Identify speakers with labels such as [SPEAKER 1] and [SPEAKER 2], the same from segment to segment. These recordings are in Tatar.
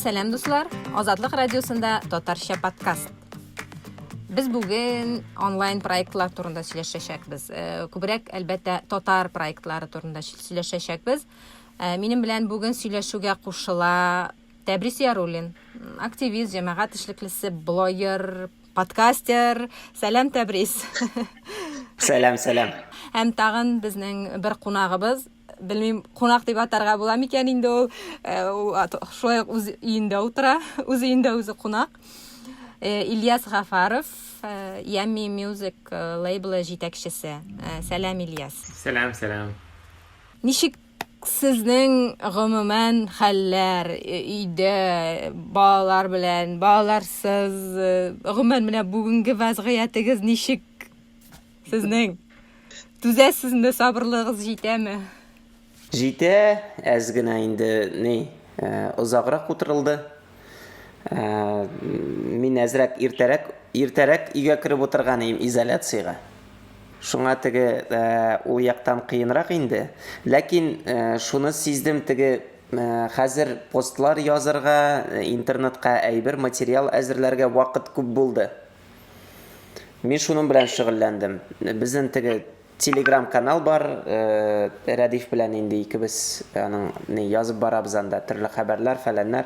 [SPEAKER 1] Сәлам, сәлам, дуслар! Азатлык радиосында татарча подкаст. Без бүген онлайн проектлар турында сөйләшәчәкбез. Э, күбрәк, әлбәттә, татар проектлары турында сөйләшәчәкбез. Э, минем белән бүген сөйләшүгә кушыла Тәбрис Яруллин, активист, җәмәгать эшлеклесе, блогер, подкастер. Сәлам, Тәбрис.
[SPEAKER 2] Сәлам, сәлам.
[SPEAKER 1] Һәм тагын безнең бер кунагыбыз, белмим, кунак дип атарга була микән инде ул, э, ул шулай ук үз өендә утыра, үз өендә үзе кунак. Э, Ильяс Гафаров, э, Yummy Music лейблы җитәкчесе. Сәлам, Ильяс.
[SPEAKER 3] Сәлам, сәлам.
[SPEAKER 1] Ничек сезнең гомумән хәлләр өйдә, балалар белән, балаларсыз, гомумән менә бүгенге вәзгыятегез ничек сезнең? Түзәсезме, сабырлыгыгыз җитәме?
[SPEAKER 2] Җитә, әз генә инде ни, озаграк утырылды. Мин әзрәк иртәрәк, иртәрәк өйгә кереп утырган идем изоляциягә. Шуңа теге ул яктан кыенрак инде. Ләкин шуны сиздем, теге хәзер постлар язырга, интернетка әйбер, материал әзерләргә вакыт күп булды. Мин шуның белән шөгыльләндем. Безнең теге Телеграм канал бар, Рәдиф белән инде икебез аның ни язып барабыз анда төрле хәбәрләр, фәләннәр.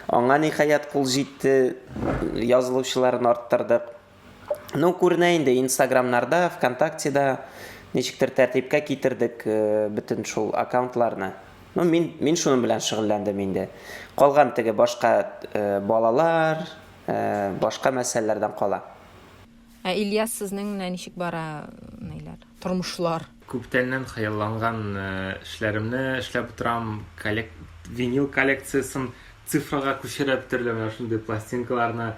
[SPEAKER 2] Аңа ниһаять кул җитте, язылучыларын арттырдык. Ну, күренә инде Инстаграмнарда, ВКонтактеда ничектер тәртипкә китердек бөтен шул аккаунтларны. Ну, мин мин шуның белән шөгыльләндем инде. Калган теге башка балалар, башка мәсьәләләрдән кала.
[SPEAKER 1] Ә Ильяс, сезнең менә ничек бара ниләр, тормышлар?
[SPEAKER 3] Күптәннән хыялланган эшләремне эшләп утырам. Коллек... Винил коллекциясен цифрага күчереп, төрле менә шундый пластинкаларны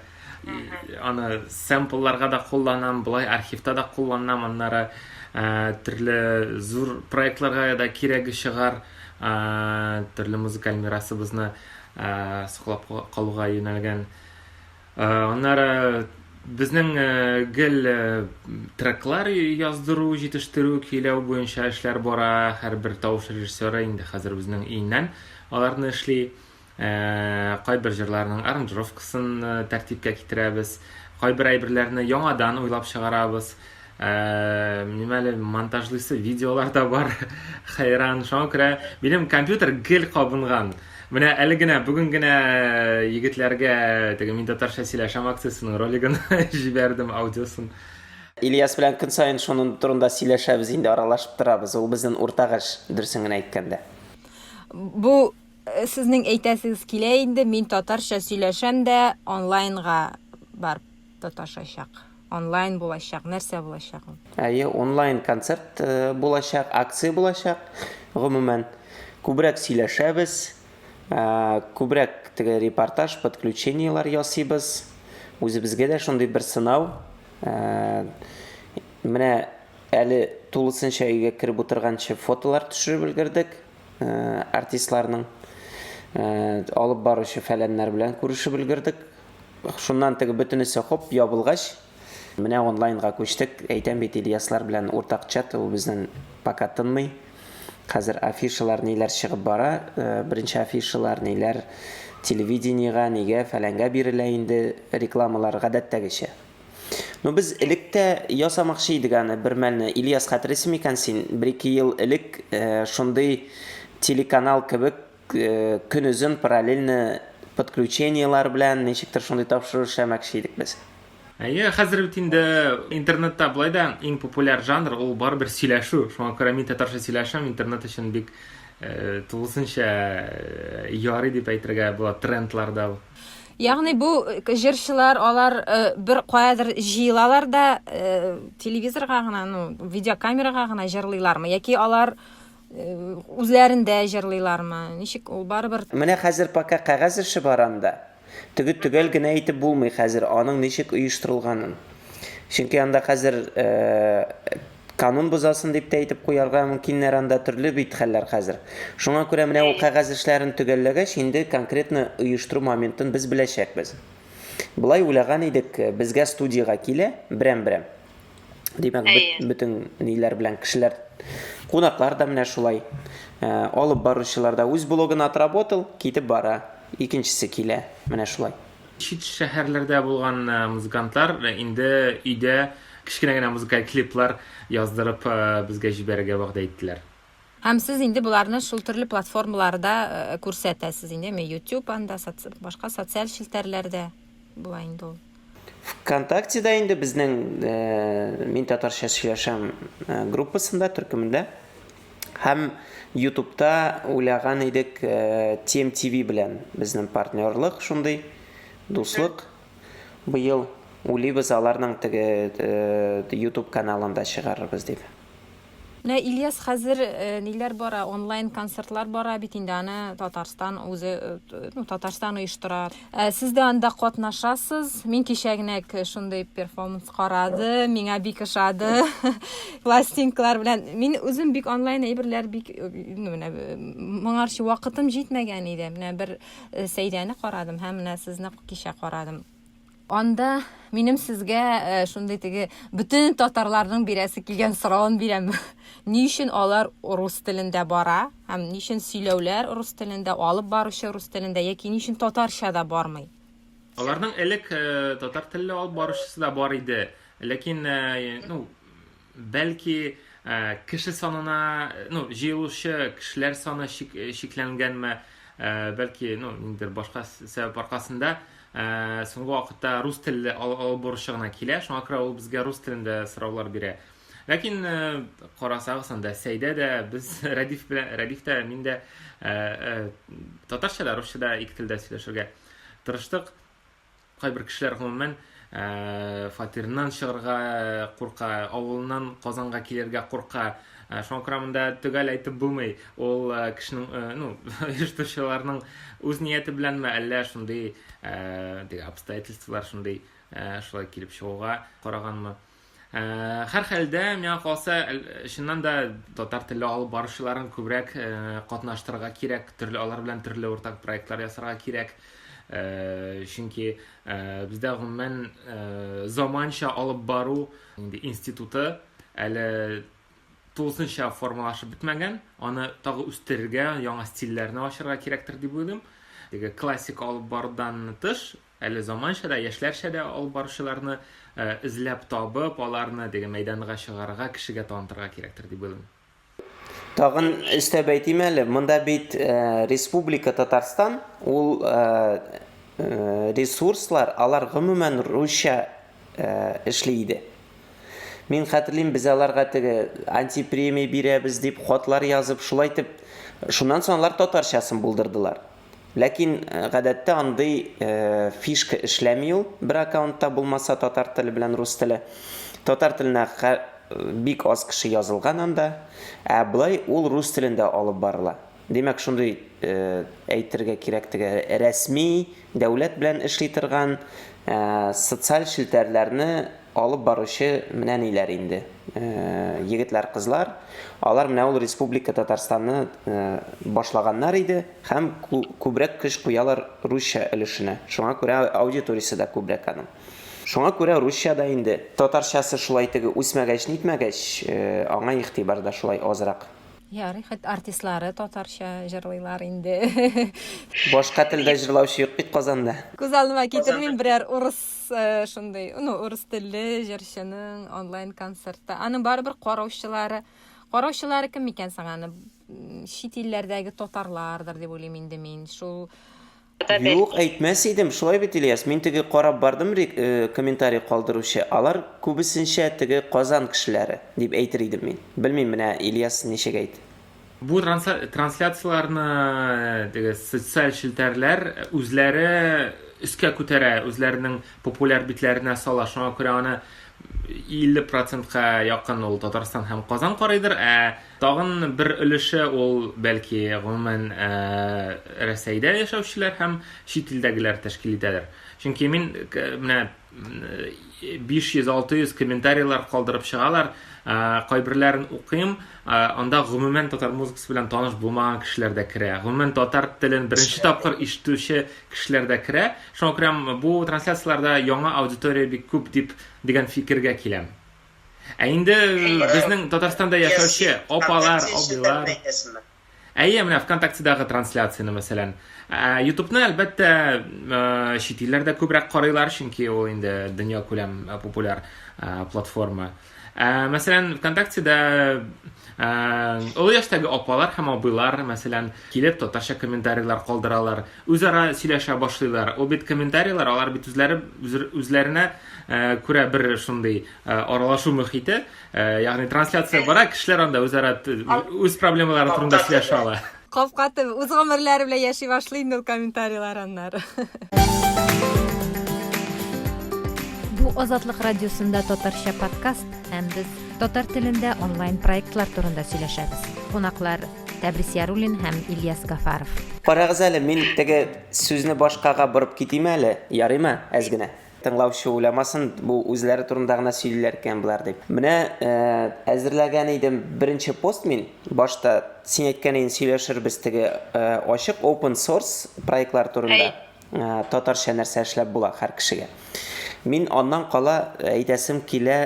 [SPEAKER 3] аны сэмплларга да кулланам, болай архивта да кулланам, аннары төрле зур проектларга да кирәге чыгар, төрле музыкаль мирасыбызны саклап калуга юнәлгән. Аннары безнең гел треклар яздыру, җитештерү, көйләү буенча эшләр бара. Һәрбер тавыш режиссеры инде хәзер үзенең өеннән аларны эшли. Кайбер җырларның аранжировкасын тәртипкә китерәбез. Кайбер әйберләрне яңадан уйлап чыгарабыз. Минем әле монтажлыйсы видеолар да бар. Хәйран. Шуңа күрә минем компьютер гел кабынган. Менә әле генә, бүген генә егетләргә теге мин татарча сөйләшәм акциясенең ролигын җибәрдем, аудиосын.
[SPEAKER 2] Ильяс белән көн саен шуның турында сөйләшәбез инде, аралашып торабыз. Ул безнең уртак эш, дөресен генә әйткәндә.
[SPEAKER 1] Бу сезнең әйтәсегез килә инде, мин татарча сөйләшәм дә онлайнга барып тоташачак. Онлайн булачак, нәрсә булачак ул?
[SPEAKER 2] Әйе, онлайн концерт э, булачак, акция булачак. Гомумән, күбрәк сөйләшәбез, э, күбрәк теге репортаж, подключениелар ясыйбыз. Үзебезгә дә шундый бер сынау. Э, менә әле тулысынча өйгә кереп утырганчы фотолар төшереп өлгердек артистларның. Алып баручы фәләннәр белән күрешеп өлгердек. Шуннан теге бөтенесе хоп ябылгач, менә онлайнга күчтек. Әйтәм бит, Ильяслар белән уртак чат, ул безнең пока тынмый. Хәзер афишалар ниләр чыгып бара. Э, беренче афишалар ниләр телевидениега, нигә, фәләнгә бирелә инде рекламалар гадәттәгечә. Ну, без элек тә ясамакчы идек аны бер мәлне. Ильяс, хәтерлисең микән син? Бер-ике ел элек э, шундый телеканал кебек Көнозын параллельно подключениелар белән ничектер шундый тапшыру эшләмәкче идек без.
[SPEAKER 3] Әйе, хәзер бит инде интернетта болай да иң популяр жанр ул барыбер сөйләшү. Шуңа күрә мин татарча сөйләшәм, интернет өчен бик э, тулысынча э, ярый дип әйтергә була трендларда.
[SPEAKER 1] Ягъни бу э, җырчылар алар э, бер каядыр җыелалар да э, телевизорга гына, ну, видеокамерага гына җырлыйлармы яки алар Үзләрендә җырлыйлармы? Ничек ул барыбер?
[SPEAKER 2] Менә хәзер пока кәгазь эше бар анда. Теге төгәл генә әйтеп булмый хәзер аның ничек оештырылганын. Чөнки анда хәзер канун бозасын дип тә әйтеп куярга мөмкиннәр анда төрле бит хәлләр хәзер. Шуңа күрә менә ул кәгазь эшләрен төгәлләгәч, инде конкретно оештыру моментын без беләчәкбез. Болай уйлаган идек, безгә студиягә килә берәм-берәм. Димәк, бөтен ниләр белән кешеләр, кунаклар да менә шулай. Э, алып баручылар да үз блогын отработал, китеп бара. икенчесе килә. Менә шулай.
[SPEAKER 3] Чит шәһәрләрдә булган музыкантлар инде өйдә кечкенә генә музыкаль клиплар яздырып безгә җибәрергә вәгъдә иттеләр.
[SPEAKER 1] Һәм сез инде боларны шул төрле платформаларда күрсәтәсез инде, әме YouTube анда, башка социаль челтәрләрдә була инде ул.
[SPEAKER 2] ВКонтактеда инде безнең Мин татарча сөйләшәм группасында, төркемендә. Һәм Ютубта уйлаган идек TMTV белән безнең партнерлык шундый, дуслык. Быел уйлыйбыз аларның теге Ютуб каналында чыгарырбыз дип.
[SPEAKER 1] Менә Ильяс хәзер э, ниләр бара, онлайн концертлар бара бит инде аны Татарстан үзе, э, ну, Татарстан оештыра. Э, сез дә анда катнашасыз. Мин кичә генә шундый перформанс карадым, миңа бик ошады. Пластинкалар белән. Мин үзем бик онлайн әйберләр бик, ну, менә моңарчы вакытым җитмәгән иде. Менә бер Сәйдәне карадым һәм менә сезне кичә карадым. Анда минем сезгә э, шундый теге бөтен татарларның бирәсе килгән соравын бирәм. Ни өчен алар рус телендә бара һәм ни өчен сөйләүләр рус телендә, алып баручы рус телендә яки ни өчен татарча да бармый?
[SPEAKER 3] Аларның элек э, татар телле алып баручысы да бар иде. Ләкин, э, ну, бәлки кеше санына, ну, җыелучы кешеләр саны чик, чикләнгәнме, бәлки, ну, ниндидер башка сәбәп аркасында Ә, соңгы вакытта рус телле алып баручы гына килә, шуңа күрә ул безгә рус телендә сораулар бирә. Ләкин э, карасагыз анда Сәйдә дә без Рәдиф белән Рәдиф тә мин дә э, э, татарча да, русча да ике телдә сөйләшергә тырыштык. Кайбер кешеләр гомумән фатирыннан чыгарга курка, авылыннан Казанга килергә курка. Шуңа күрә монда төгәл әйтеп булмый. Ул кешенең, ну, оештыручыларның үз нияте беләнме, әллә шундый теге обстоятельстволар шундый шулай килеп чыгуга караганмы. Һәрхәлдә, миңа калса, чыннан да татар телле алып баручыларын күбрәк катнаштырырга кирәк, төрле алар белән төрле уртак проектлар ясарга кирәк. Чөнки бездә гомумән заманча алып бару инде институты әле тулысынча формалашып бетмәгән, аны тагы үстерергә, яңа стильләрне ачырга кирәктер дип уйлыйм. Теге классик алып барудан тыш, әле заманча да, яшьләрчә дә алып баручыларны э, эзләп табып, аларны теге мәйданга чыгарырга, кешегә танытырга кирәктер дип уйлыйм.
[SPEAKER 2] Тагын өстәп әйтим әле, монда бит э, Республика Татарстан, ул э, ресурслар, алар гомумән русча эшли иде. Мин хәтерлим, без аларга теге антипремия бирәбез дип хатлар язып, шулай итеп, шуннан соң алар татарчасын булдырдылар. Ләкин э, гадәттә андый э, фишка эшләми ул, бер аккаунтта булмаса татар теле белән рус теле. Татар теленә бик аз кеше язылган анда, ә болай ул рус телендә алып барыла. Димәк, шундый э, әйтергә кирәк теге рәсми дәүләт белән эшли торган э, социаль челтәрләрне алып баручы менә ниләр инде. Э, егетләр, кызлар, алар менә ул Республика Татарстанны э, башлаганнар иде һәм күбрәк көч куялар русча өлешенә. Шуңа күрә аудиториясе дә күбрәк аның. Шуңа күрә русча да инде. Татарчасы шулай теге үсмәгәч, нитмәгәч, э, аңа игътибар да шулай азрак.
[SPEAKER 1] Ярый, хоть артистлары татарча җырлыйлар инде.
[SPEAKER 2] Башка телдә җырлаучы юк бит Казанда.
[SPEAKER 1] Күз алдыма китермим берәр урыс э, шундый, ну, урыс телле җырчының онлайн концерты. Аның барыбер караучылары, караучылары кем микән соң аны? Чит илләрдәге татарлардыр дип уйлыйм инде мин. Шул
[SPEAKER 2] Юк, әйтмәс идем. Шулай бит, Ильяс. Мин теге карап бардым э, комментарий калдыручы. Алар күбесенчә теге Казан кешеләре дип әйтер идем мин. Белмим, менә Ильяс ничек әйт.
[SPEAKER 3] Бу трансляцияләрне э, теге социаль челтәрләр үзләре өскә күтәрә, үзләренең популяр битләренә сала. Шуңа күрә аны 50 процентка якын ул Татарстан һәм Казан карыйдыр, ә тагын бер өлеше ул бәлки гомумән э, Рәсәйдә яшәүчеләр һәм чит илдәгеләр тәшкил итәдер. Чөнки мин менә 500-600 комментарийлар калдырып чыгалар, э, кайберләрен укыйм, э, анда гомумән татар музыкасы белән таныш булмаган кешеләр дә керә. Гомумән татар телен беренче тапкыр ишетүче кешеләр дә керә. Шуңа күрә бу трансляцияләрдә яңа аудитория бик күп дип дигән фикергә киләм. Ә инде безнең Татарстанда яшәүче апалар, абыйлар. Әйе, менә ВКонтактедагы трансляцияне, мәсәлән. Ә, YouTubeны, әлбәттә, э, чит илләрдә күбрәк карыйлар, чөнки ул инде дөньякүләм э, популяр э, платформа. Ә, мәсәлән, ВКонтактеда ә, олы яшьтәге апалар һәм абыйлар, мәсәлән, килеп татарча комментарийлар калдыралар, үзара сөйләшә башлыйлар. Ул бит комментарийлар, алар бит үзләре үзләренә ә, күрә бер шундый ә, аралашу мөхите, ә, ягъни трансляция бара, кешеләр анда үзара үз проблемалары турында сөйләшә ала.
[SPEAKER 1] Капка төбе үз гомерләре белән яши башлый инде ул комментарийлар аннары. Бу Азатлык радиосында татарча подкаст һәм без татар телендә онлайн проектлар турында сөйләшәбез. Кунаклар Тәбрис Яруллин һәм Ильяс Гафаров.
[SPEAKER 2] Карагыз әле, мин теге сүзне башкага борып китим әле, ярыймы, әз генә? Тыңлаучы уйламасын, бу үзләре турында гына сөйлиләр икән болар дип. Менә әзерләгән идем беренче пост мин. Башта син әйткән идең сөйләшербез теге ачык open source проектлар турында. Татарча нәрсә эшләп була һәр кешегә. Мин аннан кала әйтәсем килә,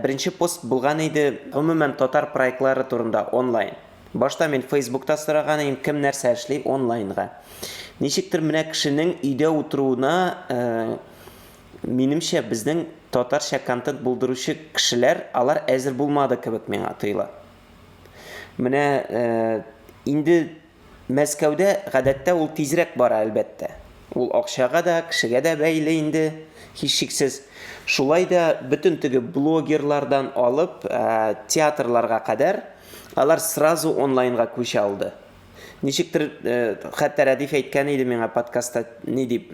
[SPEAKER 2] беренче пост булган иде, гомумән татар проектлары турында онлайн. Башта мин Фейсбукта сораган идем, кем нәрсә эшли онлайнга. Ничектер менә кешенең өйдә утыруына, э, минемчә, безнең татарча контент булдыручы кешеләр, алар әзер булмады кебек миңа тоела. Менә э, инде Мәскәүдә гадәттә ул тизрәк бара, әлбәттә. Ул акчага да, кешегә дә бәйле инде, һичшиксез. Шулай да бөтен теге блогерлардан алып, э, театрларга кадәр алар сразу онлайнга күчә алды. Ничектер, э, хәтта Рәдиф әйткән иде миңа подкастта, ни дип,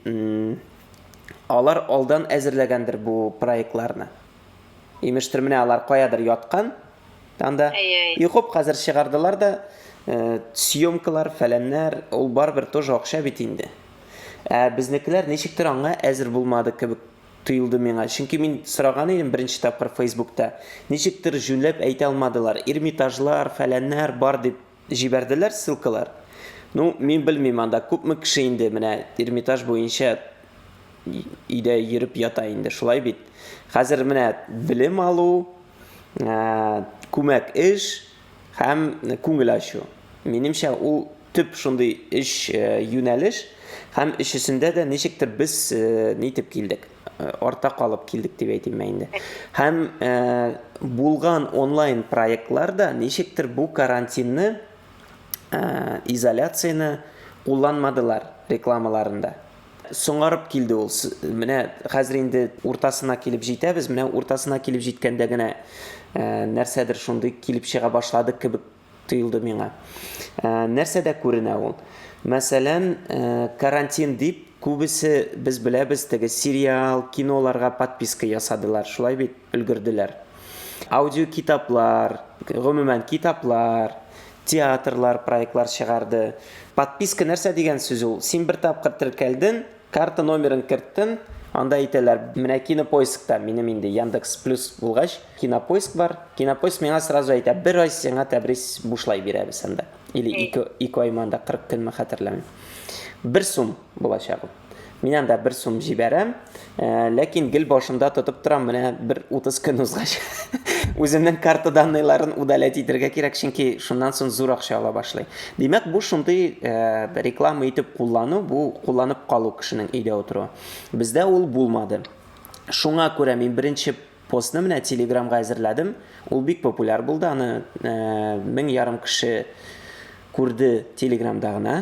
[SPEAKER 2] алар алдан әзерләгәндер бу проектларны. Имештер, менә алар каядыр яткан, анда. И хоп, хәзер чыгардылар да, э, съемкалар, фәләннәр, ул барыбер тоже акча бит инде. Ә безнекеләр ничектер аңа әзер булмады кебек тоелды миңа. Чөнки мин сораган идем беренче тапкыр Фейсбукта. Ничектер җүнләп әйтә алмадылар. Эрмитажлар, фәләннәр бар дип җибәрделәр ссылкалар. Ну, мин белмим анда күпме кеше инде менә Эрмитаж буенча өйдә йөреп ята инде, шулай бит. Хәзер менә белем алу, күмәк эш һәм күңел ачу. Минемчә, ул төп шундый өч юнәлеш һәм өчесендә дә ничектер без нитеп килдек, арта калып килдек дип әйтимме инде. Һәм булган онлайн проектлар да ничектер бу карантинны, изоляцияне кулланмадылар рекламаларында. Соңарып килде ул. Менә хәзер инде уртасына килеп җитәбез. Менә уртасына килеп җиткәндә генә нәрсәдер шундый килеп чыга башлады кебек тоелды миңа. Нәрсәдә күренә ул? Мәсәлән, карантин дип күбесе без беләбез теге сериал, киноларга подписка ясадылар. Шулай бит, өлгерделәр. Аудиокитаплар, гомумән китаплар, театрлар проектлар чыгарды. Подписка нәрсә дигән сүз ул? Син бер тапкыр теркәлден, карта номерын керттен, анда әйтәләр, менә Кинопоискта, минем инде Яндекс Плюс булгач, Кинопоиск бар. Кинопоиск миңа сразу әйтә, бер ай сиңа Тәбрис бушлай бирәбез анда. Или ике аймы анда, 40 көнме хәтерләмим. Бер сум булачак ул. Мин анда бер сум җибәрәм, э, ләкин гел башымда тотып торам, менә бер 30 көн узгач. Үземнең карта данныйларын удалять итәргә кирәк, чөнки шуннан соң зур акча ала башлый. Димәк, бу шундый э, реклама итеп куллану, бу кулланып калу кешенең өйдә утыруы. Бездә ул булмады. Шуңа күрә мин беренче постны менә Телеграмга әзерләдем. Ул бик популяр булды, аны э, 1500 кеше күрде Телеграмда гына.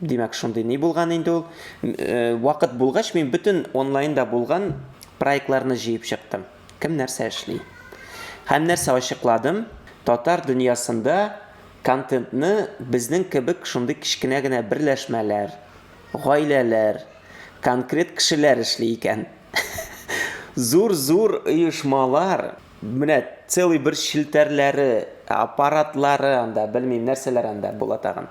[SPEAKER 2] Димәк, шундый ни булган инде ул. Э, вакыт булгач, мин бөтен онлайнда булган проектларны җыеп чыктым. Кем нәрсә эшли. Һәм нәрсә ачыкладым? Татар дөньясында контентны безнең кебек шундый кечкенә генә берләшмәләр, гаиләләр, конкрет кешеләр эшли икән. Зур-зур оешмалар Менә целый бер челтәрләре, аппаратлары анда, белмим, нәрсәләр анда була тагын.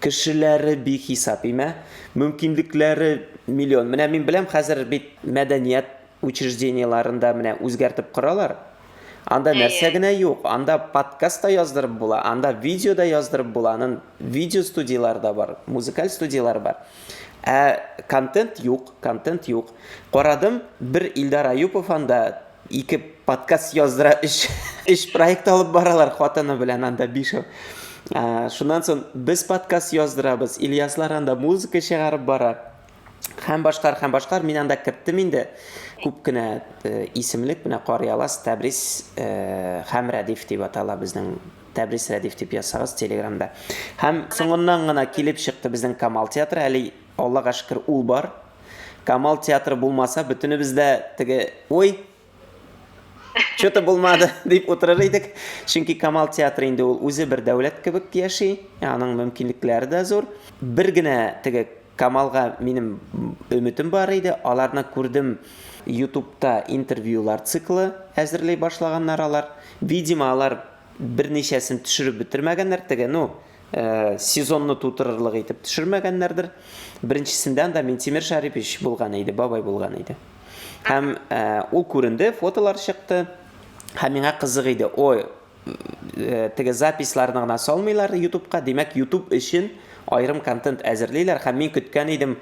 [SPEAKER 2] Кешеләре бихисап, имә. Мөмкинлекләре миллион. Менә мин беләм, хәзер бит мәдәният учреждениеләрендә менә үзгәртеп коралар. Анда нәрсә генә юк. Анда подкаст та яздырып була, анда видео да яздырып була, анын видео студияләре дә бар, музыкаль студияләре бар. Ә контент юк, контент юк. Карадым, бер Илдар Аюпов анда ике подкаст яздыра, өч, өч проект алып баралар хатыны белән анда бишәү. Шуннан соң без подкаст яздырабыз, Ильяслар анда музыка чыгарып бара. Һәм башкалар, һәм башкалар. Мин анда керттем инде. Күп кенә э, исемлек менә карый аласыз. Тәбрис э, һәм Рәдиф дип атала безнең Тәбрис Рәдиф дип язсагыз Телеграмда. Һәм соңыннан гына килеп чыкты безнең Камал театры. Әле Аллага шөкер, ул бар. Камал театры булмаса, бөтенебез дә теге, ой, Что-то булмады дип утырыр идек. Чөнки Камал театры инде ул үзе бер дәүләт кебек яши, аның мөмкинлекләре дә зур. Бер генә теге Камалга минем өметем бар иде. Аларны күрдем YouTube'та интервьюлар циклы әзерли башлаганнар алар. Видимо, алар берничәсен төшереп бетермәгәннәр теге, ну, э, сезонны тутырырлык итеп төшермәгәннәрдер. Беренчесендә анда Минтимер Шарипович булган иде, бабай булган иде. Һәм э, ул күренде, фотолар чыкты. Һәм миңа кызык иде. Ой, э, теге записьларны гына салмыйлар YouTubeка, димәк, YouTube өчен аерым контент әзерлиләр һәм мин көткән идем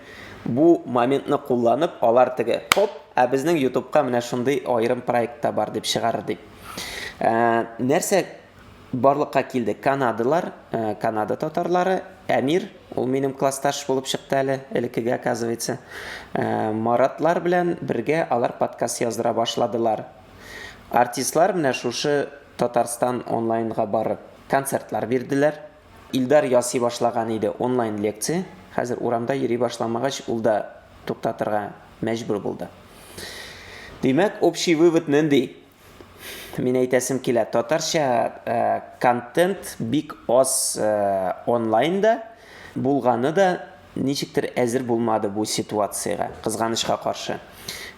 [SPEAKER 2] бу моментны кулланып, алар теге, хоп, ә безнең YouTubeка менә шундый аерым проект та бар дип чыгарыр дип. Э, нәрсә барлыкка килде? Канадалар, э, Канада татарлары, Әмир, ул минем классташ булып чыкты әле, элеккеге, оказывается. Э, Маратлар белән бергә алар подкаст яздыра башладылар. Артистлар менә шушы Татарстан онлайнга барып концертлар бирделәр. Илдар ясый башлаган иде онлайн лекция. Хәзер урамда йөри башламагач, ул да туктатырга мәҗбүр булды. Димәк, общий вывод нинди? Мин әйтәсем килә, татарча э, контент бик аз э, онлайнда булганы да ничектер әзер булмады бу ситуациягә, кызганычка каршы.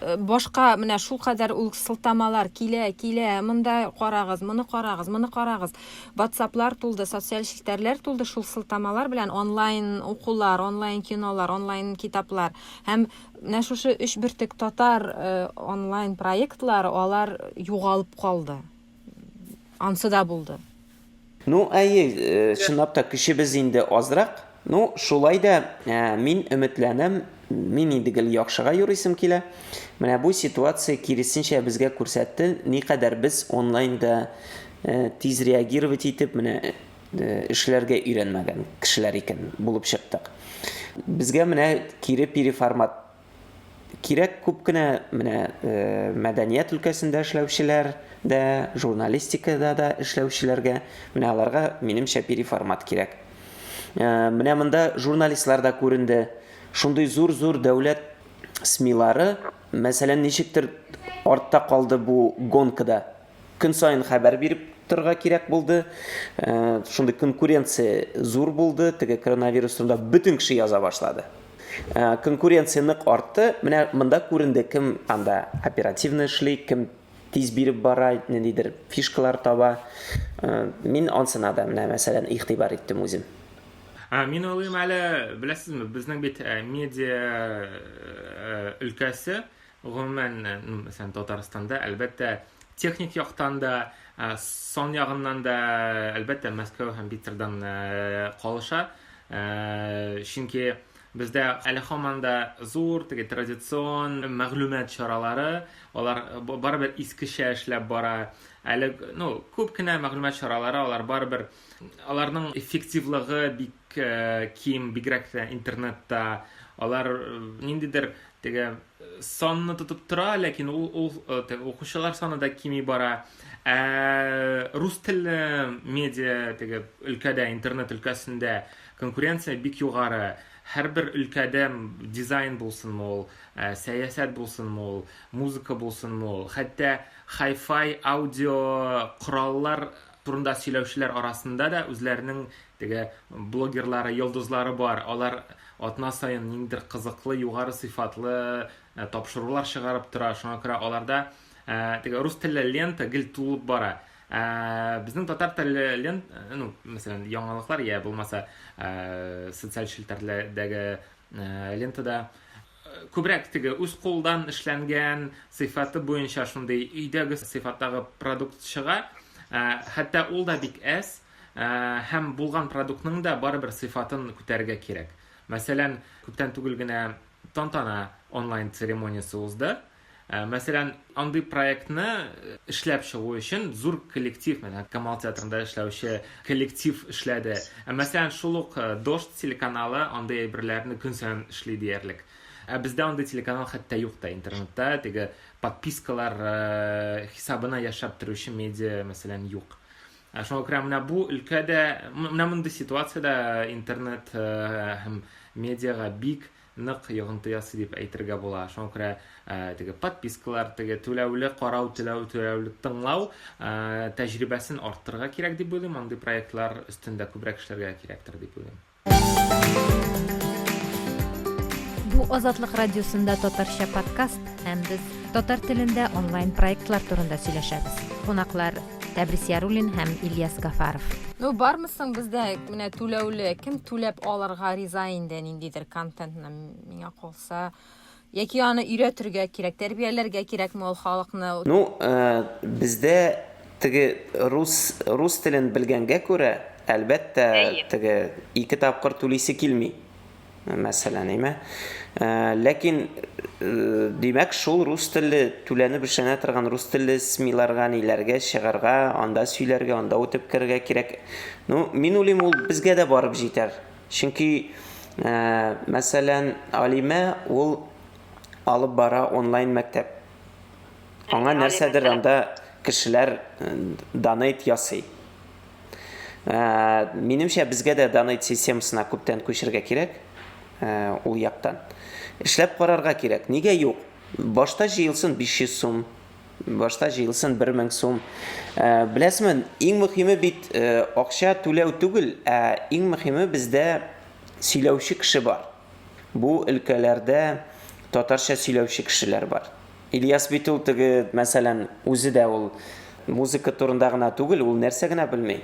[SPEAKER 1] Э, башка менә шулкадәр ул сылтамалар килә, килә, монда карагыз, моны карагыз, моны карагыз. WhatsApp-лар тулды, социаль челтәрләр тулды шул сылтамалар белән онлайн укулар, онлайн кинолар, онлайн китаплар. Һәм Менә шушы өч бөртек татар э, онлайн проектлары, алар югалып калды. Ансы да булды.
[SPEAKER 2] Ну, әйе, э, чынлап та көчебез инде азрак. Ну, шулай да э, мин өметләнәм, мин инде гел яхшыга юрыйсым килә. Менә бу ситуация киресенчә безгә күрсәтте, никадәр без онлайнда тиз реагировать итеп, менә эшләргә өйрәнмәгән кешеләр икән булып чыктык. Безгә менә кире переформат кирәк күп кенә менә э, мәдәният өлкәсендә эшләүчеләр дә, журналистикада да эшләүчеләргә менә аларга минемчә переформат кирәк. Э, менә монда журналистлар да күренде. Шундый зур-зур дәүләт СМИлары, мәсәлән, ничектер артта калды бу гонкада. Көн саен хәбәр биреп торырга кирәк булды. Э, шундый конкуренция зур булды. Теге коронавирус турында бөтен кеше яза башлады. Э, конкуренция нык артты. Менә монда күренде, кем анда оперативно эшли, кем тиз биреп бара, ниндидер фишкалар таба. Э, мин ансына да менә мәсәлән игътибар иттем үзем.
[SPEAKER 3] Ә, мин уйлыйм әле, беләсезме, безнең бит медиа өлкәсе Гомумән, ну, мәсәлән, Татарстанда, әлбәттә, техник яктан да, сан ягыннан да, әлбәттә, Мәскәү һәм Питердан калыша. Чөнки бездә әле һаман да зур теге традицион мәгълүмат чаралары, алар барыбер искечә эшләп бара. Әле, ну, күп кенә мәгълүмат чаралары, алар барыбер аларның эффективлыгы бик ким, бигрәк тә интернетта. Алар ниндидер теге санны тотып тора, ләкин ул, ул э, теге, укучылар саны да кими бара. Ә рус телле медиа теге өлкәдә, интернет өлкәсендә конкуренция бик югары. Һәрбер өлкәдә дизайн булсынмы ул, э, сәясәт булсынмы ул, музыка булсынмы ул, хәтта хай-фай аудио кораллар турында сөйләүчеләр арасында да үзләренең теге блогерлары, йолдызлары бар. Алар атна саен ниндидер кызыклы, югары сыйфатлы э, тапшырулар чыгарып тора. Шуңа күрә аларда э, теге рус телле лента гел тулып бара. Ә, безнең татар телле лент, э, ну, мәсәлән, яңалыклар я булмаса социаль челтәрләрдәге лентада күбрәк теге үз кулдан эшләнгән сыйфаты буенча шундый өйдәге сыйфаттагы продукт чыга. Хәтта ул да бик әз. Һәм булган продуктның да барыбер сыйфатын күтәрергә кирәк. Мәсәлән, күптән түгел генә Тантана онлайн церемониясе узды. Мәсәлән, андый проектны эшләп чыгу өчен зур коллектив, менә Камал театрында эшләүче коллектив эшләде. Ә мәсәлән, шул ук Дождь телеканалы андый әйберләрне көн саен эшли диярлек. Ә бездә андый телеканал хәтта юк та интернетта, теге подпискалар хисабына яшәп торучы медиа, мәсәлән, юк. Ә шуңа күрә менә бу өлкәдә, менә мондый ситуациядә интернет һәм медиага бик нык йогынты ясый дип әйтергә була. Шуңа күрә теге подпискалар, теге түләүле карау, түләү, түләүле тыңлау тәҗрибәсен арттырырга кирәк дип уйлыйм. Андый проектлар өстендә күбрәк эшләргә кирәктер дип уйлыйм.
[SPEAKER 1] Бу Азатлык радиосында татарча подкаст һәм без татар телендә онлайн проектлар турында сөйләшәбез. Кунаклар Тәбрис Яруллин һәм Ильяс Гафаров. Ну, бармы соң бездә менә түләүле, кем түләп алырга риза инде ниндидер контентны, миңа калса, яки аны өйрәтергә кирәк, тәрбияләргә кирәкме ул халыкны?
[SPEAKER 2] Ну, э, бездә теге рус рус телен белгәнгә күрә, әлбәттә, теге ике тапкыр түлисе килми. Мәсәлән, әйме? Э, ләкин, э, димәк, шул рус телле түләнеп эшләнә торган рус телле СМИларга, ниләргә чыгарга, анда сөйләргә, анда үтеп керергә кирәк. Ну, мин уйлыйм, ул безгә дә барып җитәр. Чөнки, э, мәсәлән, Алимә ул алып бара онлайн мәктәп. Аңа нәрсәдер анда кешеләр донейт ясый. Ә, минемчә, безгә дә донейт системасына күптән күчергә кирәк ә, ул яктан. Эшләп карарга кирәк. Нигә юк? Башта җыелсын 500 сум, башта җыелсын 1000 сум. Ә, беләсезме, иң мөһиме бит ә, акча түләү түгел, ә иң мөһиме бездә сөйләүче кеше бар. Бу өлкәләрдә татарча сөйләүче кешеләр бар. Ильяс бит ул теге, мәсәлән, үзе дә ул музыка турында гына түгел, ул нәрсә генә белми.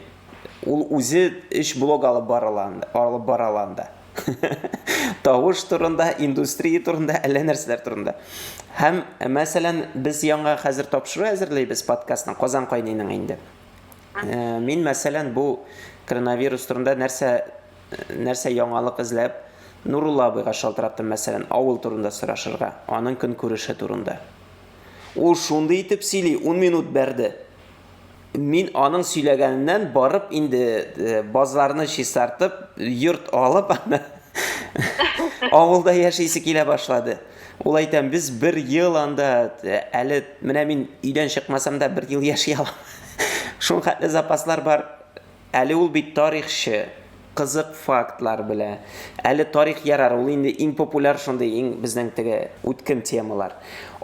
[SPEAKER 2] Ул үзе өч блог алып бара ала, алып бара ала анда. Тавыш турында, индустрия турында, әллә нәрсәләр турында. Һәм, мәсәлән, без яңа хәзер тапшыру әзерлибез подкастның, Казан кайныйның инде. Э, мин, мәсәлән, бу коронавирус турында нәрсә нәрсә яңалык эзләп, Нурулла абыйга шалтыраттым, мәсәлән, авыл турында сорашырга, аның көнкүреше турында. Ул шундый итеп сөйли, ун минут бәрде. Мин аның сөйләгәненнән барып инде э, базларны чистартып, йорт алып, аны авылда яшисе килә башлады. Ул әйтәм, без бер ел анда, э, әле менә мин өйдән чыкмасам да бер ел яши алам. Шул хәтле запаслар бар. Әле ул бит тарихчы, кызык фактлар белә. Әле тарих ярар, ул инде иң популяр шундый, иң безнең теге үткен темалар.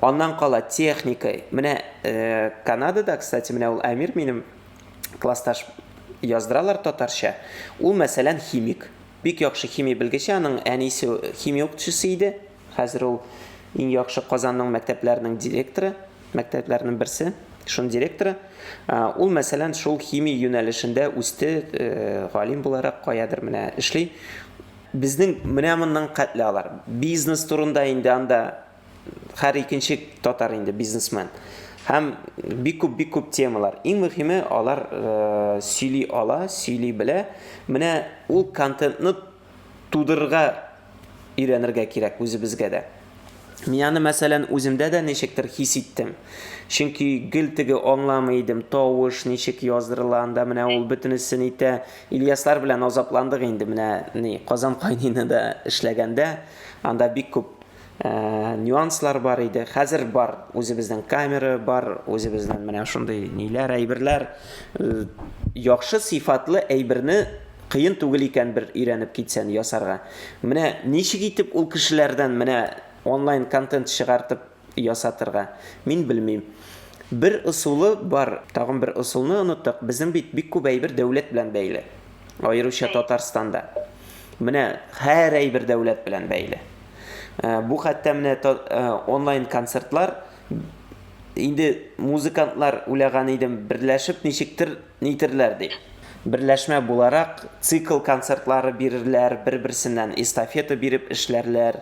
[SPEAKER 2] Аннан кала техника. Менә э, Канадада, кстати, менә ул Әмир минем классташ яздыралар татарча. Ул, мәсәлән, химик. Бик яхшы химия белгече, аның әнисе химия укытучысы иде. Хәзер ул иң яхшы Казанның мәктәпләренең директоры, мәктәпләренең берсе, шуның директоры. Ул, мәсәлән, шул химия юнәлешендә үсте, э, галим буларак каядыр менә эшли. Безнең менә моннан кәтле алар. Бизнес турында инде анда һәр икенче татар инде бизнесмен. Һәм бик күп, бик күп темалар. Иң мөһиме, алар э, сөйли ала, сөйли белә. Менә ул контентны тудырырга өйрәнергә кирәк үзебезгә дә. Мин аны, мәсәлән, үземдә дә ничектер хис иттем. Чөнки гел теге аңламый идем, тавыш ничек яздырыла анда, менә ул бөтенесен итә. Ильяслар белән азапландык инде менә ни, Казан кайныйны да эшләгәндә, анда бик күп э, нюанслар бар иде. Хәзер бар, үзебезнең камера бар, үзебезнең менә шундый ниләр, әйберләр. Э, яхшы сыйфатлы әйберне Кыен түгел икән бер өйрәнеп китсән ясарга. Менә ничек итеп ул кешеләрдән менә онлайн контент чыгартып ясатырга, мин белмим. Бер ысулы бар, тагын бер ысулны оныттык, безнең бит бик күп әйбер дәүләт белән бәйле. Аеруча Татарстанда. Менә һәр әйбер дәүләт белән бәйле. Э, бу хәтта менә э, онлайн концертлар инде музыкантлар уйлаган идем, берләшеп ничектер нитерләр дип. Берләшмә буларак цикл концертлары бирерләр, бер-берсеннән эстафета биреп эшләрләр.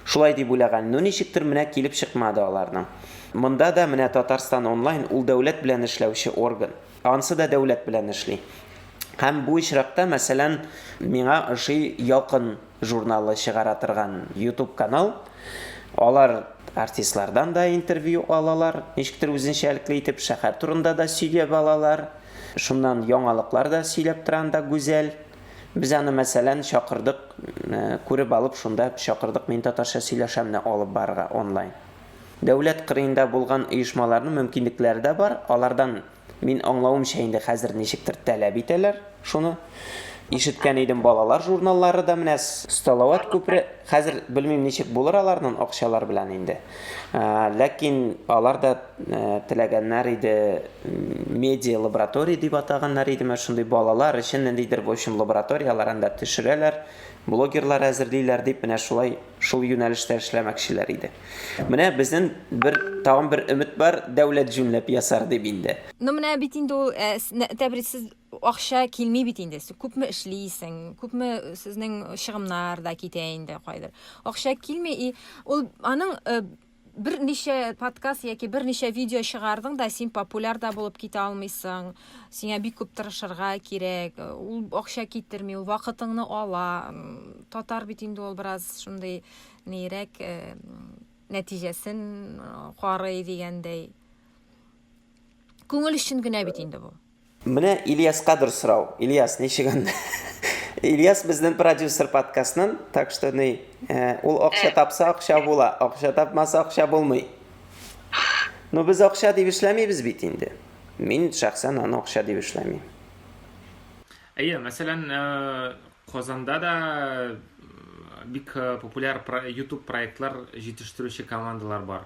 [SPEAKER 2] Шулай дип уйлаган. Ну, ничектер менә килеп чыкмады аларның. Монда да менә Татарстан онлайн ул дәүләт белән эшләүче орган. Ансы да дәүләт белән эшли. Һәм бу очракта, мәсәлән, миңа ошый Ялкын журналы чыгара торган YouTube канал. Алар Артистлардан да интервью алалар, ничектер үзенчәлекле итеп шәһәр турында да сөйләп алалар. Шуннан яңалыклар да сөйләп тора анда Гүзәл. Без аны, мәсәлән, чакырдык, күреп алып шунда чакырдык Мин татарча сөйләшәмне алып барырга онлайн. Дәүләт кырыенда булган оешмаларның мөмкинлекләре дә бар, алардан Мин аңлавымча инде хәзер ничектер таләп итәләр шуны. Ишеткән идем, балалар журналлары да менә Салават күпере, хәзер белмим ничек булыр аларның акчалар белән инде. Ләкин алар да теләгәннәр иде, медиа лаборатория дип атаганнар иде, менә шундый балалар өчен ниндидер, в общем, лабораторияләр анда төшерәләр, блогерлар әзерлиләр дип менә шулай шул юнәлештә эшләмәкчеләр иде. Менә безнең бер тагын бер өмет бар, дәүләт җүнләп ясар дип инде.
[SPEAKER 1] Ну менә бит инде ул э, Тәбрис, сез акча килми бит инде. Сез күпме эшлисең, күпме сезнең чыгымнар да китә инде кайдыр. Акча килми и ул аның э, берничә подкаст яки берничә видео чыгардың да, син популяр да булып китә алмыйсың. Сиңа бик күп тырышырга кирәк. Ул акча китерми, ул вакытыңны ала. Татар бит инде ул бераз шундый нирәк э, нәтиҗәсен э, карый дигәндәй. Күңел өчен генә бит инде бу.
[SPEAKER 2] Менә Ильяскадыр сорау. Ильяс, ничек анда? Ильяс безнең продюсер подкастның, так что ни, э, ул акча тапса акча була, акча тапмаса акча булмый. Но без акча дип эшләмибез бит инде. Мин шәхсән аны акча дип эшләмим.
[SPEAKER 3] Әйе, мәсәлән, э, Казанда да бик э, популяр YouTube проектлар җитештерүче командалар бар.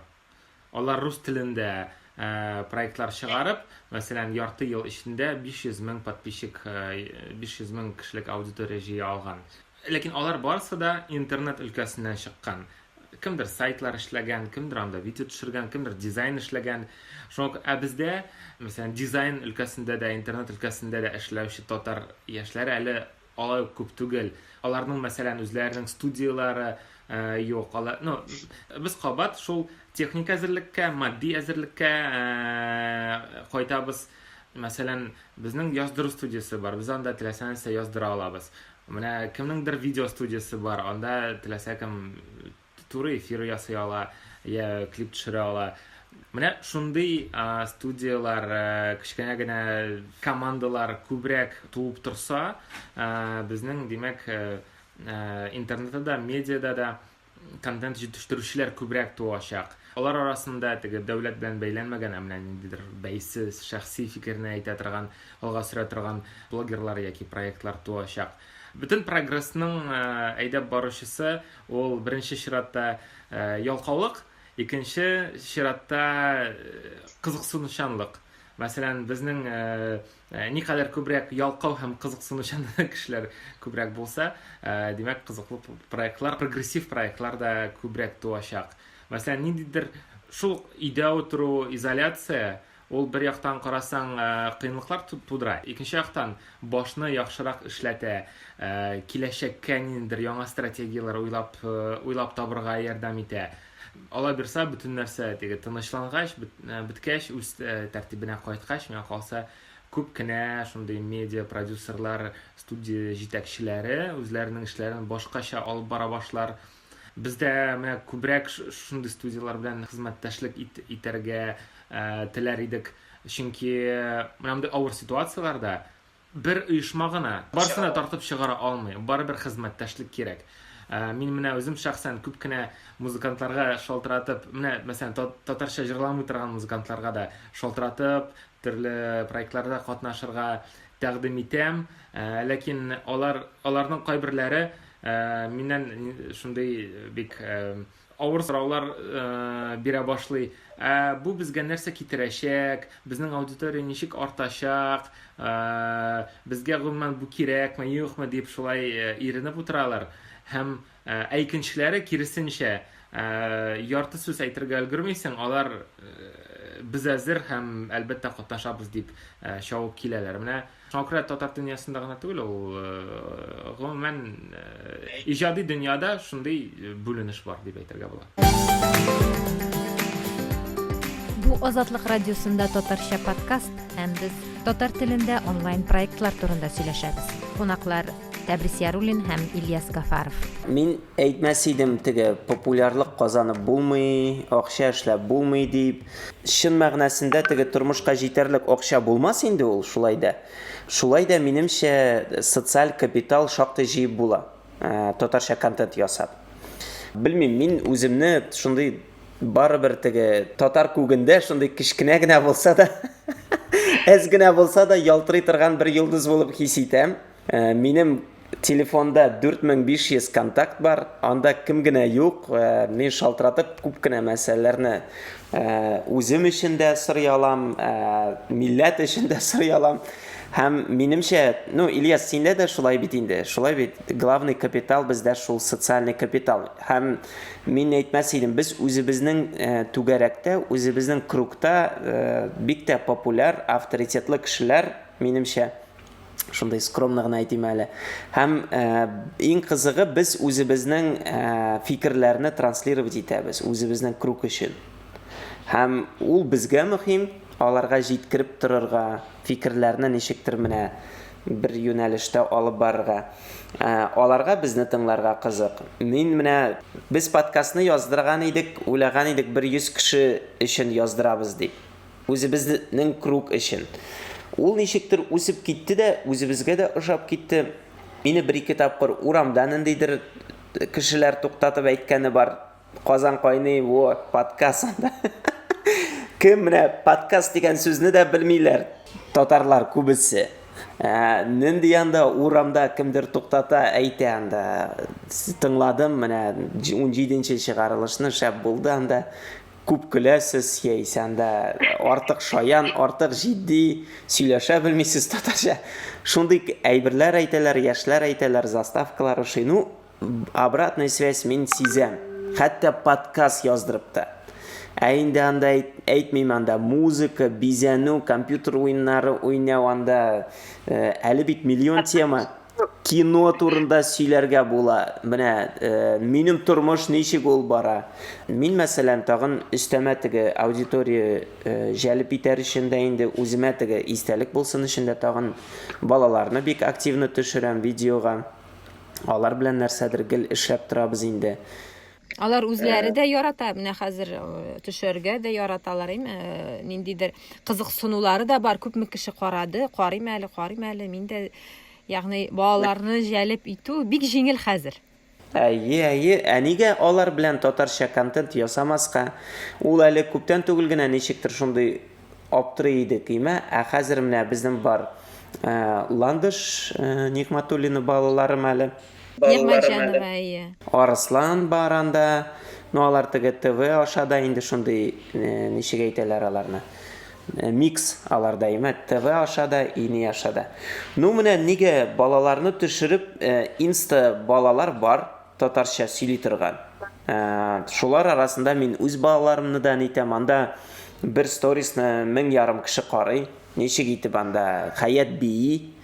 [SPEAKER 3] Алар рус телендә э, проектлар чыгарып, мәсәлән, ярты ел эчендә 500 мең подписчик, 500 э, мең кешелек аудитория җыя алган. Ләкин алар барысы да интернет өлкәсеннән чыккан. Кемдер сайтлар эшләгән, кемдер анда видео төшергән, кемдер дизайн эшләгән. Шуңа ә бездә, мәсәлән, дизайн өлкәсендә дә, интернет өлкәсендә дә эшләүче татар яшьләре әле алай ук күп түгел. Аларның, мәсәлән, үзләренең студияләре э, юк. Алар, ну, без кабат шул техник әзерлеккә, матди әзерлеккә э, кайтабыз. Мәсәлән, безнең яздыру студиясе бар. Без анда теләсә нәрсә яздыра алабыз. Менә кемнеңдер видео студиясе бар, анда теләсә кем туры эфир ясый ала, я клип төшерә ала. Менә шундый студияләр, кечкенә генә командалар күбрәк туып торса, безнең, димәк, интернетта да, медиада да контент җитештерүчеләр күбрәк туачак. Алар арасында теге дәүләт белән бәйләнмәгән, ә менә ниндидер бәйсез, шәхси фикерне әйтә торган, алга сөрә торган блогерлар яки проектлар туачак. Бөтен прогрессның әйдәп баручысы ул беренче чиратта ялкаулык, икенче чиратта кызыксынучанлык. Мәсәлән, безнең никадәр күбрәк ялкау һәм кызыксынучан кешеләр күбрәк булса, димәк, кызыклы проектлар, прогрессив проектлар да күбрәк туачак. Мәсәлән, ниндидер шул өйдә утыру, изоляция, ул бер яктан карасаң, кыенлыклар тудыра, икенче яктан башны яхшырак эшләтә, киләчәккә ниндидер яңа стратегияләр уйлап, уйлап табырга ярдәм итә. Алла бирса, бөтен нәрсә теге тынычлангач, беткәч, үз тәртибенә кайткач, миңа калса, күп кенә шундый медиа продюсерлар, студия җитәкчеләре үзләренең эшләрен башкача алып бара башлар. Бездә менә күбрәк шундый студияләр белән хезмәттәшлек итәргә теләр идек. Чөнки менә мондый авыр ситуацияләрдә бер оешма гына барысын да тартып чыгара алмый. Барыбер хезмәттәшлек кирәк. Мин менә үзем шәхсән күп кенә музыкантларга шалтыратып, менә мәсәлән, татарча җырламый торган музыкантларга да шалтыратып, төрле проектларда катнашырга тәкъдим итәм. Ләкин алар аларның кайберләре миннән шундый бик авыр сораулар бирә башлый. Ә бу безгә нәрсә китерәчәк? Безнең аудитория ничек артачак? Безгә гомумән бу кирәкме, юкмы дип шулай иренеп утыралар. Һәм ә икенчеләре киресенчә, ярты сүз әйтергә өлгермисең, алар без әзер һәм әлбәттә катнашабыз дип чабып киләләр. Менә шуңа күрә татар дөньясында гына түгел, ул гомумән иҗади дөньяда шундый бүленеш бар дип әйтергә була.
[SPEAKER 1] Бу Азатлык радиосында татарча подкаст һәм без татар телендә онлайн проектлар турында сөйләшәбез. Кунаклар. Тәбрис Яруллин һәм Ильяс Гафаров.
[SPEAKER 2] Мин әйтмәс идем теге популярлык казанып булмый, акча эшләп булмый дип. Чын мәгънәсендә теге тормышка җитәрлек акча булмас инде ул шулай да. Шулай да, минемчә, социаль капитал шактый җыеп була, татарча контент ясап. Белмим, мин үземне шундый барыбер теге татар күгендә шундый кечкенә генә булса да, әз генә булса да ялтырый торган бер йолдыз булып хис итәм. Э, минем телефонда 4500 контакт бар, анда кем генә юк, э, мин шалтыратып күп кенә мәсьәләләрне э, үзем өчен дә сорый алам, милләт өчен дә сорый алам. Һәм минемчә, ну, Ильяс, синдә дә шулай бит инде, шулай бит, главный капитал бездә шул социальный капитал. Һәм мин әйтмәс идем, без үзебезнең түгәрәктә, үзебезнең кругта бик тә популяр, авторитетлы кешеләр, минемчә, шундый скромно гына әйтим әле. Һәм э, иң кызыгы без үзебезнең э, фикерләрне транслировать итәбез, үзебезнең круг өчен. Һәм ул безгә мөһим, аларга җиткереп торырга, фикерләрне ничектер менә бер юнәлештә алып барырга. Э, аларга безне тыңларга кызык. Мин менә без подкастны яздырган идек, уйлаган идек бер 100 кеше өчен яздырабыз дип. Үзебезнең круг өчен. Ул ничектер үсеп китте дә, үзебезгә дә ошап китте. Мине бер-ике тапкыр урамда ниндидер кешеләр туктатып әйткәне бар. Казан кайный, во, подкаст анда. Кем менә подкаст дигән сүзне дә белмиләр. Татарлар күбесе. Ә, нинди анда урамда кемдер туктата, әйтә анда. Тыңладым, менә 17 чыгарылышны шәп булды анда. Күп көләсез, яисә анда артык шаян, артык җитди, сөйләшә белмисез татарча. Шундый әйберләр әйтәләр, яшьләр әйтәләр, заставкалар ошый. Ну, обратная связь мин сизәм. Хәтта подкаст яздырып та. Ә инде анда әйтмим анда музыка, бизәнү, компьютер уеннары уйнау анда э, әле бит миллион тема. Кино турында сөйләргә була. Менә э, минем тормыш ничек ул бара. Мин, мәсәлән, тагын өстәмә теге аудитория э, җәлеп итәр өчен дә инде үземә теге истәлек булсын өчен дә тагын балаларны бик активно төшерәм видеога. Алар белән нәрсәдер гел эшләп торабыз инде.
[SPEAKER 1] Алар үзләре дә ярата, менә хәзер э, төшәргә дә яраталар, әйме, э, ниндидер кызыксынулары да бар, күпме кеше карады, карыйм әле, карыйм әле, мин дә, ягъни балаларны җәлеп итү бик җиңел хәзер.
[SPEAKER 2] Әйе, әйе, ә нигә алар белән татарча контент ясамаска? Ул әле күптән түгел генә ничектер шундый аптырый идек, име? Ә хәзер менә безнең бар э, Ландыш Нигъмәтуллина балаларым әле.
[SPEAKER 1] Нигъмәтҗанова, әйе.
[SPEAKER 2] Арыслан бар анда. Ну, алар теге ТВ аша да инде шундый, э, ничек әйтәләр аларны? Э, микс аларда, име? ТВ аша да, и ни аша да. Ну, менә нигә балаларны төшереп, э, инста балалар бар, татарча сөйли торган. Шулар арасында мин үз балаларымны да нитәм. Анда бер сторисны 1500 кеше карый. Ничек итеп анда Хәят бии.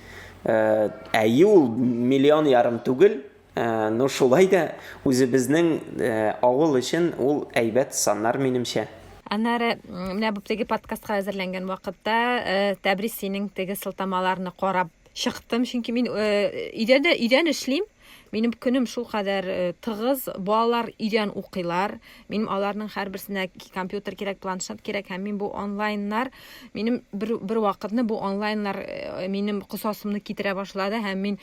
[SPEAKER 2] Э, әйе, ул миллион ярым түгел, э, но шулай да үзебезнең э, авыл өчен ул әйбәт саннар минемчә.
[SPEAKER 1] Аннары менә бу теге подкастка әзерләнгән вакытта Тәбрис синең теге сылтамаларны карап чыктым, чөнки мин өйдә дә өйдән эшлим. Минем көнем шулкадәр э, тыгыз, балалар өйдән укыйлар. Минем аларның һәрберсенә компьютер кирәк, планшет кирәк һәм мин бу онлайннар, минем бер, бер вакытны бу онлайннар э, минем косасымны китерә башлады һәм мин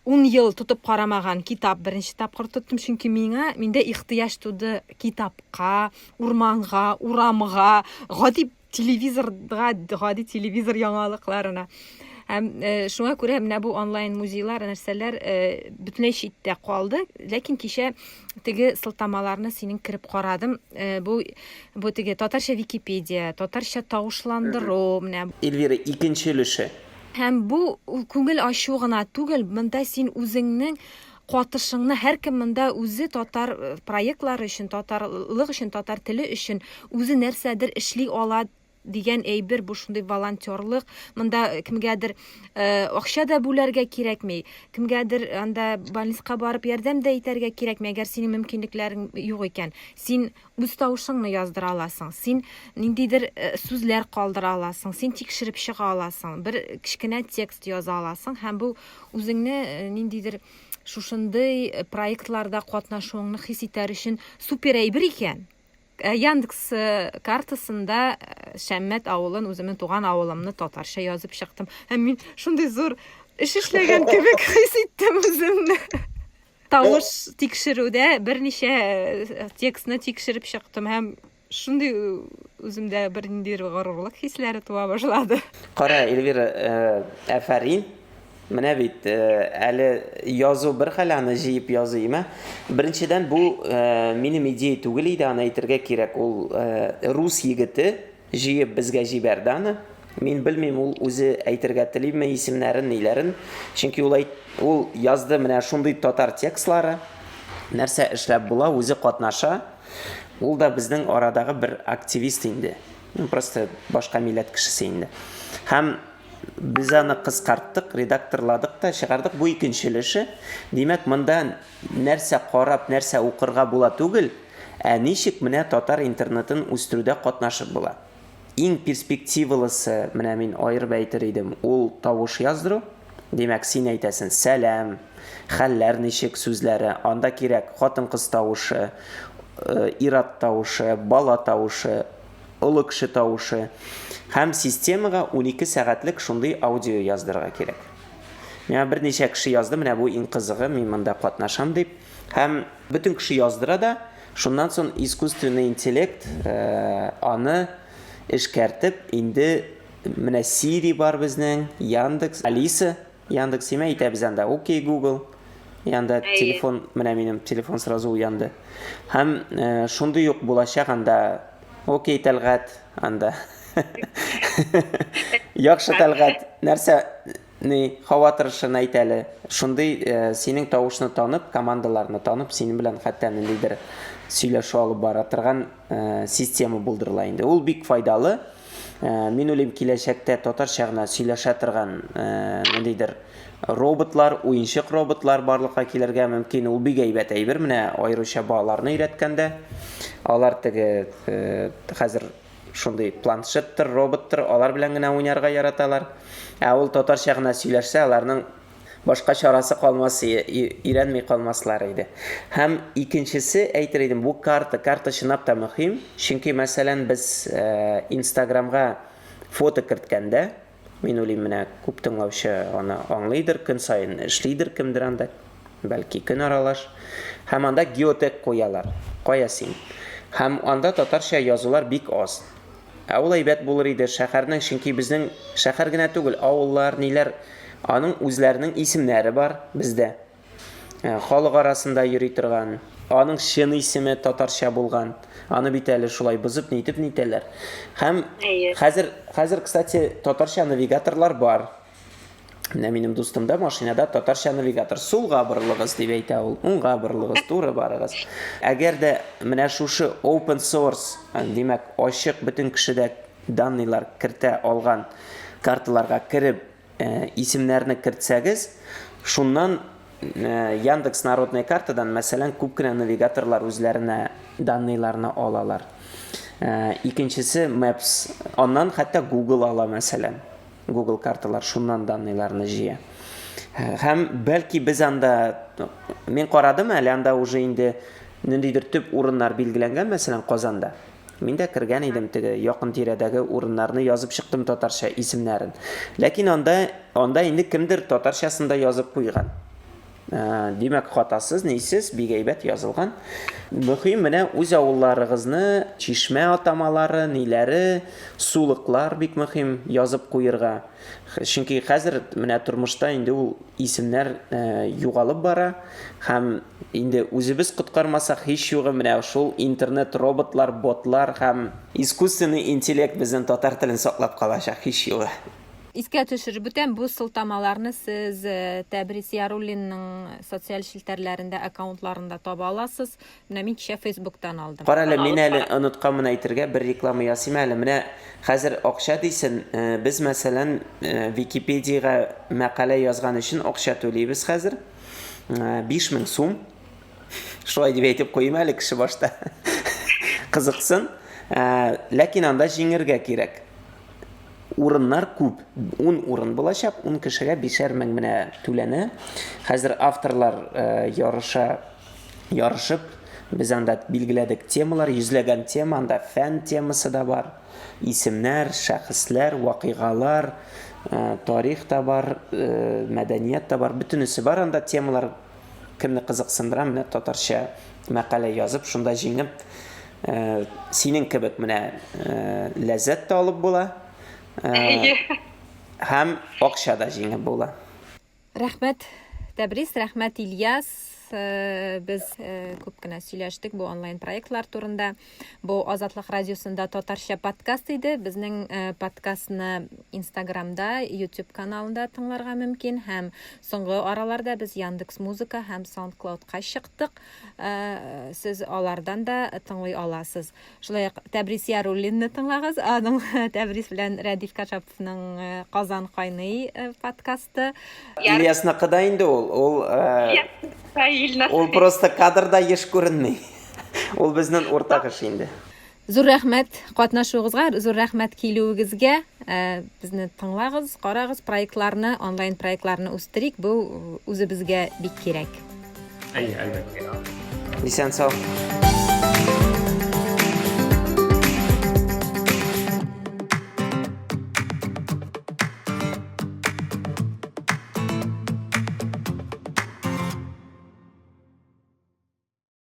[SPEAKER 1] 10 ел тотып карамаган китап беренче тапкыр тоттым, чөнки миңа миндә ихтыяҗ туды китапка, урманга, урамга, гади телевизорга, гади телевизор яңалыкларына. Һәм э, шуңа күрә менә бу онлайн музейлар, нәрсәләр э, бөтенләй читтә калды. Ләкин кичә теге сылтамаларны синең кереп карадым. Э, бу бу теге татарча Википедия, татарча тавышландыру, менә.
[SPEAKER 2] Эльвира, икенче өлеше.
[SPEAKER 1] Һәм бу күңел ачу гына түгел, монда син үзеңнең катышыңны һәркем монда үзе татар э, проектлары өчен, татарлык өчен, татар теле өчен үзе нәрсәдер эшли ала. дигән әйбер, бу шундый волонтерлык. Монда кемгәдер акча да бүләргә кирәкми, кемгәдер анда больницка барып ярдәм дә итәргә кирәкми, әгәр синең мөмкинлекләрең юк икән. Син үз тавышыңны яздыра аласың, син ниндидер сүзләр калдыра аласың, син тикшереп чыга аласың, бер кечкенә текст яза аласың һәм бу үзеңне ниндидер шушындый проектларда катнашуыңны хис итәр өчен супер әйбер икән. Яндекс картасында Шәммәт авылын, үземнең туган авылымны татарча язып чыктым. Һәм мин шундый зур эш эшләгән кебек хис иттем үземне. Тавыш тикшерүдә берничә текстны тикшереп чыктым һәм шундый үземдә бер ниндидер горурлык хисләре туа башлады.
[SPEAKER 2] Кара, Эльвира, афәрин. Менә бит, әле язу бер хәл, аны җыеп язу, име? Беренчедән, бу минем идея түгел иде, аны әйтергә кирәк. Ул рус егете җыеп безгә җибәрде аны. Мин белмим, ул үзе әйтергә телиме исемнәрен, ниләрен. Чөнки ул әйт, ул язды менә шундый татар текстлары. Нәрсә эшләп була, үзе катнаша. Ул да безнең арадагы бер активист инде. Ну, просто башка милләт кешесе инде. Һәм Без аны кыскарттык, редакторладык та чыгардык. Бу икенче өлеше. Димәк, монда нәрсә карап, нәрсә укырга була түгел, ә ничек менә татар интернетын үстерүдә катнашып була. Иң перспективалысы, менә мин аерып әйтер идем, ул тавыш яздыру. Димәк, син әйтәсен, сәлам, хәлләр ничек сүзләре, анда кирәк хатын-кыз тавышы, э, ир-ат тавышы, бала тавышы, олы кеше тавышы һәм системага 12 сәгатьлек шундый аудио яздырырга кирәк. Миңа берничә кеше язды, менә бу иң кызыгы, мин монда катнашам дип. Һәм бөтен кеше яздыра да, шуннан соң искусственный интеллект э, аны эшкәртеп, инде менә Siri бар безнең, Яндекс, Алиса, Яндекс имә әйтәбез анда, окей, Google. Янда телефон, менә минем телефон сразу уянды. Һәм э, шундый ук булачак анда, окей, Тәлгать, анда. Яхшы, Тәлгать, нәрсә, ни, һава торышын әйт әле. Шундый э, синең тавышны танып, командаларны танып, синең белән хәтта ниндидер сөйләшү алып бара торган э, система булдырыла инде. Ул бик файдалы. Э, мин уйлыйм, киләчәктә татарча гына сөйләшә торган э, ниндидер роботлар, уенчык роботлар барлыкка килергә мөмкин. Ул бик әйбәт әйбер, менә аеруча балаларны өйрәткәндә. Алар теге э, хәзер шундый планшеттыр, роботтыр, алар белән генә уйнарга яраталар. Ә ул татарча гына сөйләшсә, аларның Башка чарасы калмас, өйрәнми калмаслар иде. Һәм икенчесе, әйтер идем, бу карта. Карта чынлап та мөһим. Чөнки, мәсәлән, без Инстаграмга фото керткәндә, мин уйлыйм, менә күп тыңлаучы аны аңлыйдыр, көн саен эшлидер кемдер анда, бәлки көн аралаш. Һәм анда геотег куялар. Кая син? Һәм анда татарча язулар бик аз. Ә ул әйбәт булыр иде, шәһәрнең, чөнки безнең шәһәр генә түгел, авыллар, ниләр, аның үзләренең исемнәре бар бездә. Э, халык арасында йөри торган, аның чын исеме татарча булган. Аны бит әле шулай бозып нитеп нитәләр. Һәм хәзер, хәзер, кстати, татарча навигаторлар бар. Менә минем дустымда машинада татарча навигатор. Сулга борылыгыз дип әйтә ул, уңга борылыгыз, туры барыгыз. Әгәр дә менә шушы open source, димәк, ачык бөтен кеше дә данныйлар кертә алган карталарга кереп, э, исемнәрне кертсәгез, шуннан э, Яндекс народная картадан, мәсәлән, күп кенә навигаторлар үзләренә данныйларны алалар. Э, икенчесе Maps, аннан хәтта Google ала, мәсәлән. Google карталар шуннан данныйларны җыя. Һәм бәлки без анда мин карадым әле анда уже инде ниндидер төп урыннар билгеләнгән, мәсәлән, Казанда. Мин дә кергән идем теге якын тирәдәге урыннарны язып чыктым татарча исемнәрен. Ләкин анда анда инде кемдер татарчасын да язып куйган. Э, димәк, хатасыз, нисез, бик әйбәт язылган. Мөһим менә үз авылларыгызны, чишмә атамалары, ниләре, сулыклар бик мөһим язып куерга. Чөнки хәзер менә тормышта инде ул исемнәр э, югалып бара һәм инде үзебез коткармасак, һич югы менә шул интернет роботлар, ботлар һәм искусственный интеллект безнең татар телен саклап калачак, һич югы.
[SPEAKER 1] Искә төшереп үтәм, бу сылтамаларны сез э, Тәбрис Яруллинның социаль челтәрләрендә аккаунтларында таба аласыз. Менә мин кичә Фейсбуктан алдым.
[SPEAKER 2] Кара әле, мин әле онытканмын әйтергә, бер реклама ясыйм әле. Менә хәзер акча дисен, э, без мәсәлән, э, Википедиягә мәкалә язган өчен акча түлибез хәзер. 5000 сум. Шулай дип әйтеп куйыйм әле кеше башта. Кызыксын. Ләкин анда җиңергә кирәк. Урыннар күп. 10 урын булачак, 10 кешегә 5 мең менә түләнә. Хәзер авторлар ярыша, ярышып, без анда билгеләдек темалар, йөзләгән тема, анда фән темасы да бар, исемнәр, шәхесләр, вакыйгалар, тарих та бар, мәдәният та бар, бөтенесе бар анда темалар кемне кызыксындыра, менә татарча мәкалә язып, шунда җиңеп, э, синең кебек менә э, ләззәт тә алып була. Э, һәм акча да җиңеп була.
[SPEAKER 1] Рәхмәт, Тәбрис, рәхмәт, Ильяс. Э, без э, күп кенә сөйләштек бу онлайн проектлар турында. Бу Азатлык радиосында татарча подкаст иде. Безнең э, подкастны Инстаграмда, YouTube каналында тыңларга мөмкин һәм Соңгы араларда без Яндекс Музыка һәм SoundCloud-ка чыктык. Э, сез алардан да тыңлый аласыз. Шулай ук Тәбрис Яруллинны тыңлагыз. Аның Тәбрис белән Рәдиф Кашаповның э, Казан кайный э, подкасты.
[SPEAKER 2] Ильясныкы да инде ул. Ул ул просто кадрда еш күренми. Ул безнең уртак эш инде.
[SPEAKER 1] Зур рәхмәт катнашуыгызга, зур рәхмәт килүегезгә. Э, безне тыңлагыз, карагыз, проектларны, онлайн проектларны үстерик. Бу үзебезгә бик кирәк.
[SPEAKER 3] Әйе, әлбәттә.
[SPEAKER 2] Исән сау.